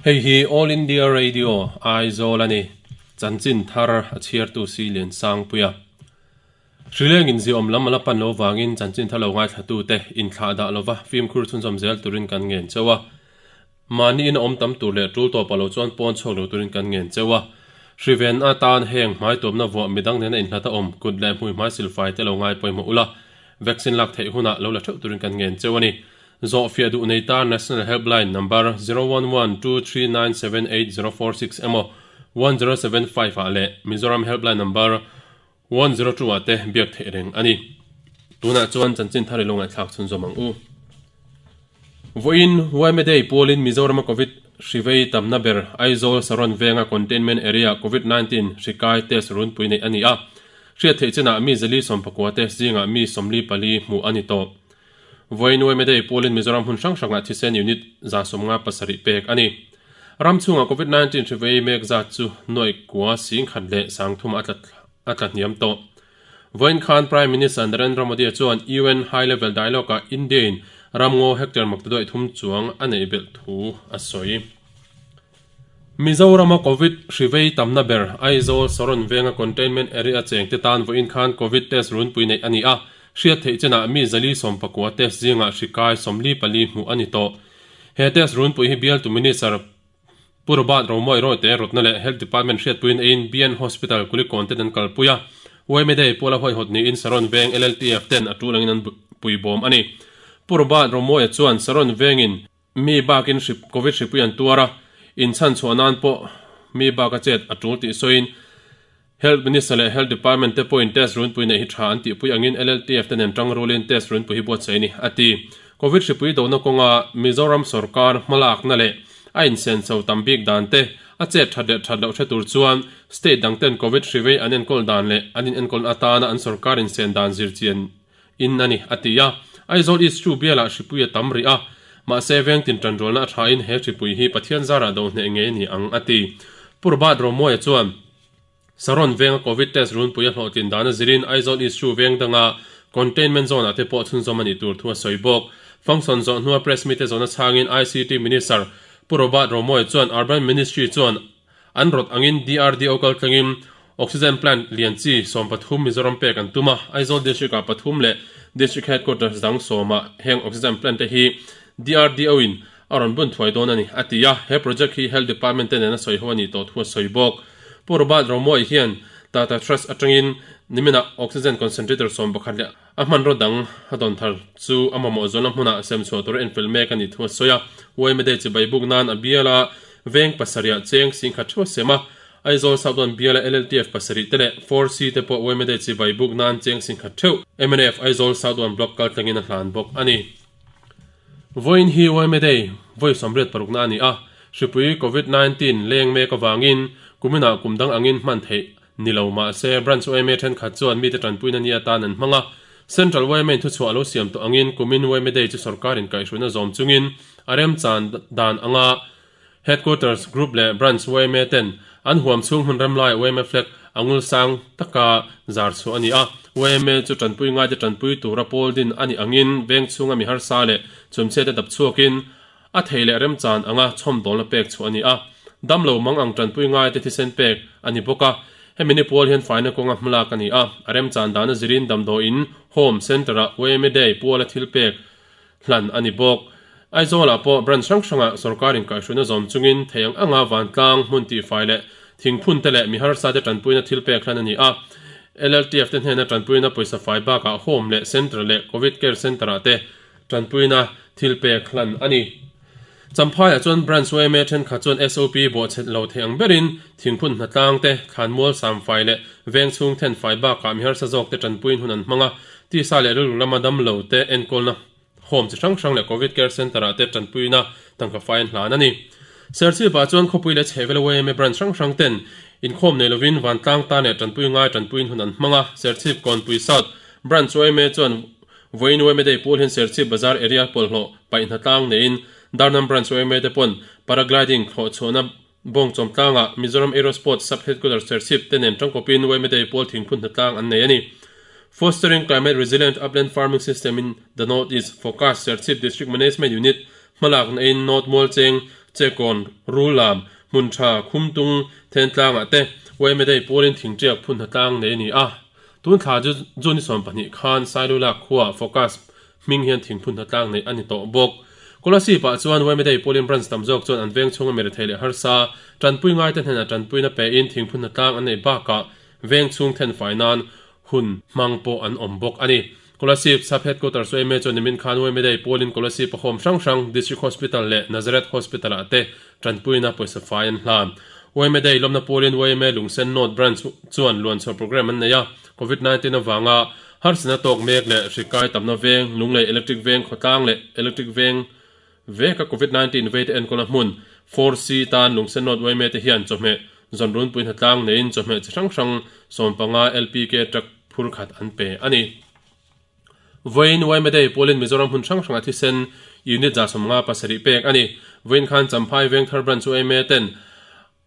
Hei hi All India Radio, Aizawl a ni. Chanchin thar a chhiartu si Liansangpuia. Hrileng inziahawm lam a la pan lo vangin chanchin thar lo ngaithlatute inthlah dah lova fimkhur chhunzawm zel turin kan ngen cheu a. Mahni in a awm tam tur leh tul tawpah lo chuan pawn chhuak lo turin kan ngen cheu a. Hriven atan heng hmaituamna vuah midang nena inhlat a awm kut leh hmui hmai silfai te lo ngai pawimawh ula, vaccine lak theih hunah lo la theuh turin kan ngen cheu a ni. Zawhfiah duh nei tan National Helpline number 0112397846 emaw 1075 ah leh Mizoram Helpline number 102 ah te biak theih reng a ni. Tunah chuan chanchin thar i lo ngaihthlak chhunzawm ang u. Vawiin YMA Day pualin Mizorama Covid hri vei tamna ber Aizawl Saron venga Containment Area Covid 19 hri kai test runpui neih a ni a. Hriat theih chinah mi zali sawmpakua te zingah mi 44 hmuh a ni tawh. Vawiin YMA Day pualin Mizoram hmun hrang hrangah thisen unit 57 pek a ni. Ram chhungah Covid 19 hri vei mek zat chu nuaih kua singkhat leh sangthum a a tla hniam tawh. Vawiin khan Prime Minister Narendra Modi chuan UN High Level Dialogue ah India in ramngaw hectare maktaduaih thum chuang a neih belh thu a sawi. Mizorama Covid hri vei tamna ber Aizawl Saron venga Containment Area chengte tan vawiin khan Covid test runpui neih a ni a, hriat theih chenah mi 490 test zingah hri kai 44 hmuh a ni tawh. He test runpui hi bialtu Minister Pu Robert Romawih Rawite rawtna leh Health Department hriatpuiin eiin BN Hospital Kulikawn ten an kalpui a, YMA Day puala huaihawt niin Saron veng LLTF ten a tul angin an puibawm a ni. Pu Robert Romawia chuan Saron vengin mi bakin hri Covid hripui an tuar a, inchhan chhuah nan pawh mi baka chet a tul tih sawiin Health Minister leh Health Department te pawhin test runpui neih hi tha an tihpui angin LLTF te nen tang rulin test runpui hi buatsaih a ni, a ti. Covid hripui dona kawnga Mizoram sorkar hmalakna leh a insenso tam bik dan te a chet that leh that loh hre tur chuan state dang ten Covid hrivei an enkawl dan leh an inenkawlna atana an sorkar insen dan zirchian in a ni, a ti a. Aizawl East chu bialah hripui a tam rih a, mahse vengtin tanrualna a thain he hripui hi Pathian zarah do hneh ngei a ni ang, a ti. Pu Robert Romawia chuan Saron venga Covid test runpui a hlawhtlin dan a zirin Aizawl East chu veng danga containment zone ah te pawh chhunzawm a nih tur thu a sawi bawk. Function zawh hnua press meet te zawhna chhangin ICT Minister Pu Robert Romawia chuan Urban Ministry chuan An rawt angin DRDO kaltlangin Oxygen Plant lian chi 13 Mizoram pek an tum a, Aizawl District ah pathum leh District Headquarters dang sawmah heng Oxygen Plant te hi DRDO in a rawn bun thuai dawn a ni, a ti a, he project hi Health Department te nena sawi ho a nih tawh thu a sawi bawk. Pu Robert Romawia hian Tata Trust atangin niminah Oxygen Concentrator 11 leh a hmanraw dang a dawn thar chu a mamawh zawlna hmunah sem chhuah tura enfel mek a nih thu a sawi a. YMA Day chibai buk nan a biala veng pasarihah cheng singkhat theuh a sem a, Aizawl South One biala LLTF pasarih te leh 4C te pawh YMA Day chibai buk nan cheng singkhat theuh mnf Aizawl South One Block kaltlangin a hlan bawk a ni. Vawiin hi YMA Day vawi 86 na a ni a, hripui Covid 19 leng mek avangin kuminah kum dang angin hman theih Ni lo mahse, Branch yma thenkhat chuan mite tanpuina ni atan an hmang a, Central yma in thuchhuah a lo siam tawh angin kumin yma Day chu sorkarin kaihhruaina zawm chungin a remchan dan anga Headquarters Group leh Branch yma ten an huam chhung hmun rem laiah yma flag a ngul sang taka zar chhuah a ni a. Yma chu tanpui ngaite tanpui tura pawl din a nih angin veng chhunga mi harsa leh chhumchhiate dap chhuakin A thei leh remchan anga chhawmdawlna pek chhuah a ni a, damlo mang ang tanpui ngaite thisen pek a ni bawk a. Hemi ni pual hian faina kawnga hmalak a ni a, a remchan dana zirin damdawiin Home Centre-ah YMA Day puala thil pek hlan a ni bawk. Aizawlah pawh branch hrang hrangah sorkar inkaihhruaina zawm chungin thei ang anga vantlang hmun tihfai leh thingphun te leh mi harsa te tanpuina thil pek hlan a ni a. LLTF te hnena tanpuina pawisa fai bakah Home leh Centre leh Covid Care Centre-ah te Tanpuina thil pek hlan a ni. Champhaiah chuan Branch yma thenkhat chuan SOP bawhchhet lo thei ang berin thingphun hnatlang te, thlanmual samfai leh veng chhung thenfai bakah mi harsa zawk te tanpuiin hun an hmang a, tisa leh rilru lama damlo te enkawlna home chi hrang hrang leh Covid Care Centre ah te tanpuina tangka fai an hlan a ni. Serchhipah chuan khawpui leh chhehvel yma branch hrang hrang ten inkhawm nei lovin vantlang tan leh tanpui ngai tanpuiin hun an hmang a, Serchhip Kawnpui South Branch yma chuan Vawiin yma Day pawl hian Serchhip Bazar area pawlhlawh paih hnatlang neiin Darnam Branch yma te pawn Paragliding thlawh chhuahna Bawngchawm tlangah Mizoram Aerosport Sub Headquarters Serchhip te nen tangkawpin yma Day pawl thingphun hnatlang an nei a ni. Fostering Climate Resilient Upland Farming System in the North East, Focus, Serchhip District Management Unit hmalakna in North Mualcheng Chekawn, Rullam, Hmuntha, Khumtung, Thentlangah te yma Day pawlin thingtiak phun hnatlang nei a ni a. Tun thla June ni 12 khan Sailulak khuaah Focus hming hian thingphun hnatlang neih a ni tawh bawk. Kolasib-ah chuan yma Day pawlin branch tam zawk chuan an veng chhunga mirethei leh harsa tanpui ngaite hnenah tanpuina pein thingphun hnatlang an neih bakah veng chhung thenfai nan hun hmang pawh an awm bawk a ni. Kolasib Sub Headquarters yma chuan nimin khan yma Day pawlin Kolasib a home hrang hrang District Hospital leh Nazareth Hospital-ah te tanpuina pawisa fai an hlan. Yma Day lawmna pawlin yma Lungsen North Branch chuan luanchhuah programme an nei a, Covid 19 avanga harsatna tawk mek leh hri kai tamna veng, Lunglei Electric Veng khawtlang leh Electric Veng veka Covid 19 veite enkawlna hmun 4C tan Lungsen North yma te hian chawhmeh zawn runpui hnatlang neiin chawhmeh chi hrang hrang 15 LPK truck phur khat an pe a ni. Vawiin yma Day pawlin Mizoram hmun hrang hrangah thisen unit 57 pek a ni. Vawiin khan Champhai Vengthar Branch yma ten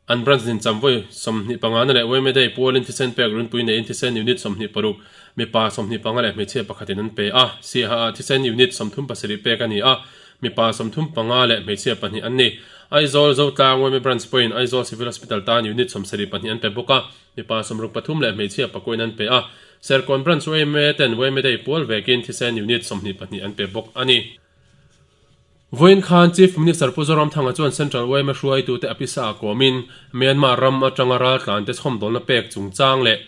an branch din cham vawi 25 na leh yma Day pawlin thisen pek runpui neiin thisen unit 26 mipa 25 leh hmeichhia pakhatin an pe a. Siaha ah thisen unit 37 pek a ni a, mipa 35 leh hmeichhia pahnih an ni. Aizawl Zotlang yma Branch pawhin Aizawl Civil Hospital tan unit 72 an pe bawk a. Mipa 63 leh hmeichhia pakuain an pe a, Serkawn Branch yma ten yma Day pual vekin thisen unit 22 an pe bawk a ni. Vawiin khan Chief Minister Pu Zoramthanga chuan Central yma hruaitute a pisa a kawmin Myanmar ram atanga raltlante chhawmdawlna pek chungchang leh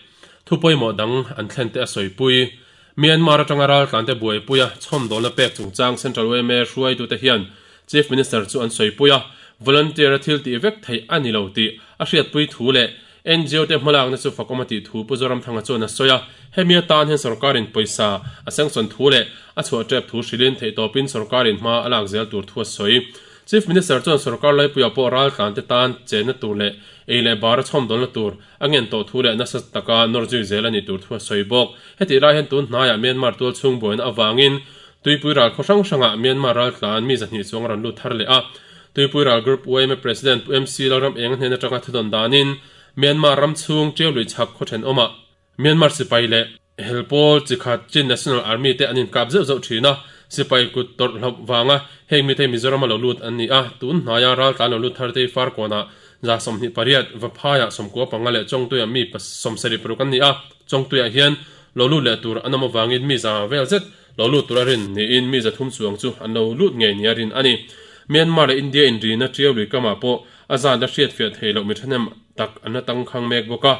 thu pawimawh dang an thlen te a sawipui. Myanmar atanga raltlante buaipuia chhawmdawlna pek chungchang Central yma hruaitute hian Chief Minister chu an sawipui a, volunteer a thil tih vek theih a ni lo tih a hriatpui thu leh NGO te hmalakna chu fakawm a tih thu Pu Zoramthanga chuan a sawi a, hemi atan hian sorkarin pawisa a sanction thu leh a chhuah tep thu hrilhin theihtawpin sorkarin hma a lak zel tur thu a sawi. Chief Minister chuan sorkar laipuiah pawh raltlante tan chenna tur leh ei leh bar a chhawmdawlna tur a ngen tawh thu leh nasa taka nawr zui zel a nih tur thu a sawi bawk. Hetih lai hian tun hnaiah Myanmar tual chhung buaina avangin Tuipui ral khaw hrang hrangah Myanmar raltlan mi 200 chuang a rawn lut thar leh a. Tuipui ral Group yma President Pu MC Lalram Enga hnen atanga thudawn danin Myanmar ram chhung Ṭiau lui chhak khaw thenawmah Myanmar sipai leh helpawl chi khat Chin National Army te an inkap zeuh zeuh thin a, sipai kut tawrh hlauh vanga heng mite Mizorama lo lut an ni a, tun hnaia raltlan lo lut thar te hi Farkawnah 28, Vaphaiah 95 leh Chawngtuiah mi 76 an ni a, Chawngtuiah hian lo lut leh tur an awm avangin mi za vel zet Lo lut tura rin niin mi 300 chuang chu an lo lut ngei nia rin a ni. Myanmar leh India inrina Ṭiau lui kamah pawh a zat la hriatfiah thei loh mi ṭhahnem tak an la tangkhang mek bawk a.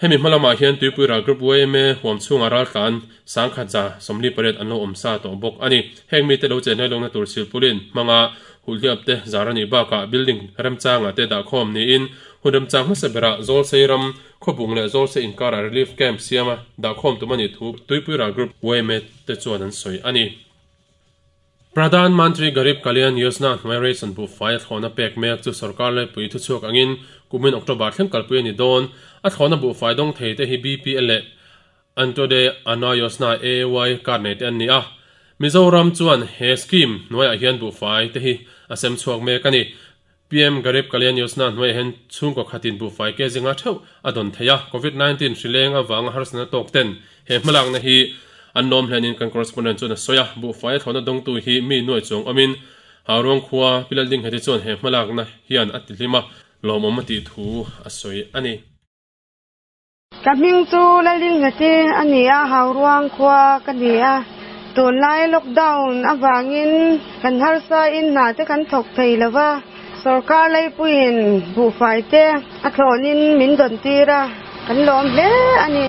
Hemi hma lamah hian Tuipui ral Group yma huam chhungah raltlan 1148 an lo awm sa tawh bawk a ni. Heng mite lo chen hlaihlawkna tur silpulin hmanga hulhliap te zar a nih bakah building remchangah te dahkhawm niin hun remchang hmasa berah Zawlsei ram Khawbung leh Zawlse inkarah relief camp siama dahkhawm tum a nih thu Tuipui ral group yma te chuan an sawi a ni. Pradhan Mantri Garib Kalyan Yojana hnuai ration buhfai a thlawhna pek mek chu sorkar laipui thuchhuak angin kumin October thleng kalpui a ni dawn. A thlawhna buhfai dawng thei te hi BPL leh Antyodaya Anna Yojana, AAY, card nei te an ni a. Mizoram chuan he scheme hnuaiah hian buhfai te hi a sem chhuak mek a ni. PM Garib Kalyan Yojana hnuaiah hian chhungkaw khatin buhfai ke zinga theuh a dawn thei a, Covid 19 hri leng avanga harsatna tawk ten he hmalakna hi an lawm hlenin kan correspondent chuan a sawi a, buhfai a thlawhna dawngtu hi mi nuai chuang awmin Hauruang khua Pi Laldingheti chuan he hmalakna hian a tihlim a, lawmawm a tih thu a sawi a ni. Ka hming chu Lalingati a ni a, Hauruang khua ka ni a. Tunlai lockdown avangin kan harsa in hna te kan thawk thei lo va, sorkar leipuiin buhfai te a thlawnin min dawn tir a, kan lawm hle a ni.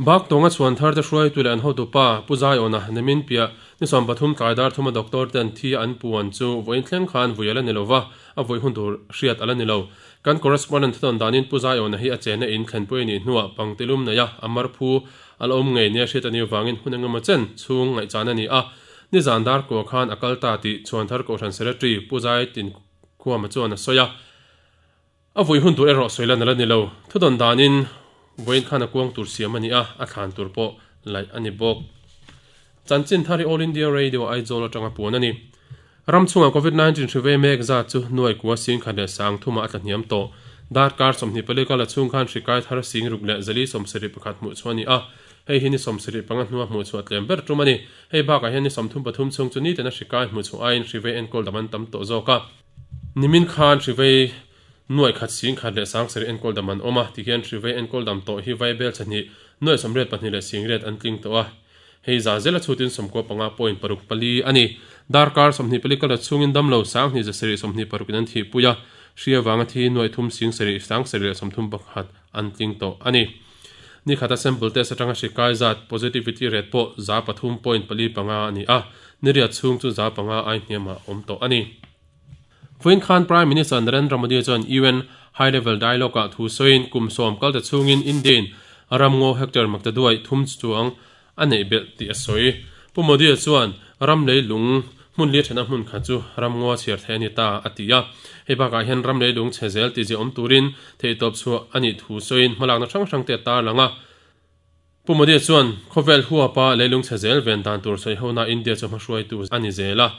Bak tawnga chhuan thar te hruaitu leh an hotupa Pu Zaiawna Nemin piah ni 13 tlai dar thuma doctor ten thi an puan chu vawiin thleng khan vui a la ni lo va, a vui hun tur hriat a la ni lo. Kan correspondent thudawn danin Pu Zaiawna hi a chenna in thlenpui a nih hnuah pangtilum neia a mar phu a la awm ngei nia hriat a nih avangin hun engemaw chen chhung ngaihchan a ni a, nizan dar kua khan a kal ta tih Chhuanthar Kohhran Secretary Pu Zaitinkhuma chuan a sawi a. A vui hun tur erawh sawi lan a la ni lo. Thudawn danin vawiin khan a kuang tur siam a ni a, a thlan tur pawh laih a ni bawk. Chanchin thar hi All India Radio Aizawl atanga puan a ni. Ram chhungah Covid 19 hri vei mek zat chu nuai kua 10,030 ah a tla hniam tawh. Darkar 24 kala chhung khan hri kai thar 6,071 hmuh chhuah a ni a, hei hi ni 75 hnua hmuh chhuah tlem ber tum a ni. Hei bakah hian ni 33 chhung chu nitena hri kai hmuh chhuah aiin hri vei enkawl dam an tam tawh zawk a. Nimin khan hrivei nuaih khat sing khat leh sang sarih enkawl dam an awm a, tihian hrivei enkawl dam tawh hi vaibel chahnih nuaih 82 leh singriat an tling tawh a. Hei za zela chhutin 95.64 a ni. Darkar 24 kal rat chhungin damlo 10,000 zasarih 26 in an thihpui a, hri avanga thi nuaih thum sing sarih sang sarih leh 31 an tling tawh a ni. Ni khata sample test atanga hri kai zat, positivity rate, pawh 3.45 a ni a, ni riat chhung chu 5% ai hniamah a awm tawh a ni. Vawiin khan Prime Minister Narendra Modi chuan UN High Level Dialogue ah thu sawiin kum sawm kal ta chhungin India-in ram ngaw hectare makta duai thum chuang a neih belh tih a sawi. Pu Modi-a chuan ram leilung hmun li thena hmun khat chu ram ngaw chhiar theih a ni ta a ti a. Hei bakah hian ram leilung chhe zel tih ziah awm turin theihtawp chhuah a nih thu sawiin hmalakna hrang hrang te a tarlang a. Pu Modi chuan khawvel huapa leilung chhe zel ven dan tur sawi hona India chu hmahruaitu a ni zel a.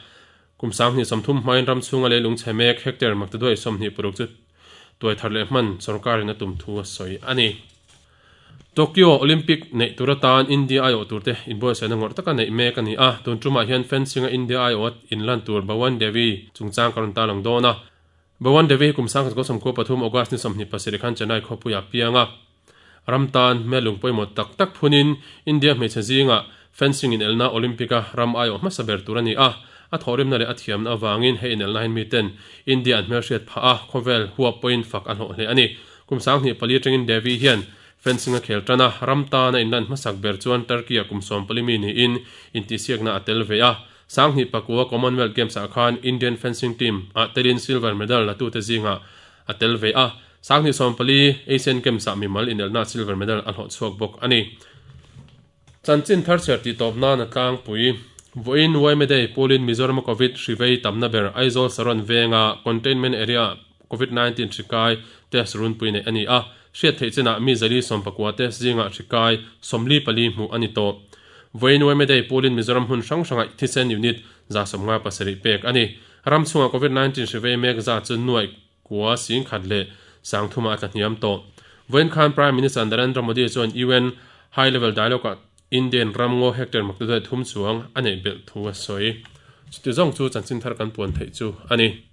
Kum 2030 hmain ram chhunga leilung chhe mek hectare maktaduai 26 chu tuai thar leh hman sorkarin a tum thu a sawi a ni. Tokyo Olympic neih tur atan India aiawh turte inbuatsaihna ngawrh taka neih mek a ni a, tun tumah hian fencing-a India aiawh inlan tur Bhawan Devi chungchang ka rawn tarlang dawn a. Bhawan Devi hi kum 1993 August ni 27 khan Chennai khawpuiah a piang a. Ram tan hmelung pawimawh tak tak phunin India hmeichhe zingah fencing inelna Olympic-a ram aiawh hmasa ber tur a ni a. A thawhrimna leh a thiamna avangin he inelna hian miten India an hmelhriat phah a, khawvel huap pawhin fak a hlawh hle a ni. Kum 24 atangin Devi hian fencing a khel tan a, ram tan a inlan hmasak ber chuan Turkey-ah kum 14 mi niin intihsiakna a tel ve a. 2009 Commonwealth Games-ah khan Indian fencing team-ah telin silver medal latute zingah a tel ve a. 2014 Asian Games-ah mimal inelna silver medal a hlawh chhuak bawk a ni. Chanchin thar chhiar tih tawp nan a tlangpui. Vawiin Yma Day pawlin Mizoram-a Covid hri vei tamna ber Aizawl Saron venga Containment Area-ah Covid 19 hri kai test runpui neih a ni a. Hriat theih chinah mi 119 test zingah hri kai 44 hmuh a ni tawh. Vawiin Yma Day pawlin Mizoram hmun hrang hrangah thisen unit 157 pek a ni. Ram chhungah Covid 19 hri vei mek zat chu nuaih kua sing khat leh sang thumah a tla hniam tawh. Vawiin khan Prime Minister Narendra Modi chuan UN High Level Dialogue-ah Indian ram ngaw hectare maktaduai thum chuang a neih belh thu a sawi. Chuti zawng chu chanchin thar kan puan theih chu a ni.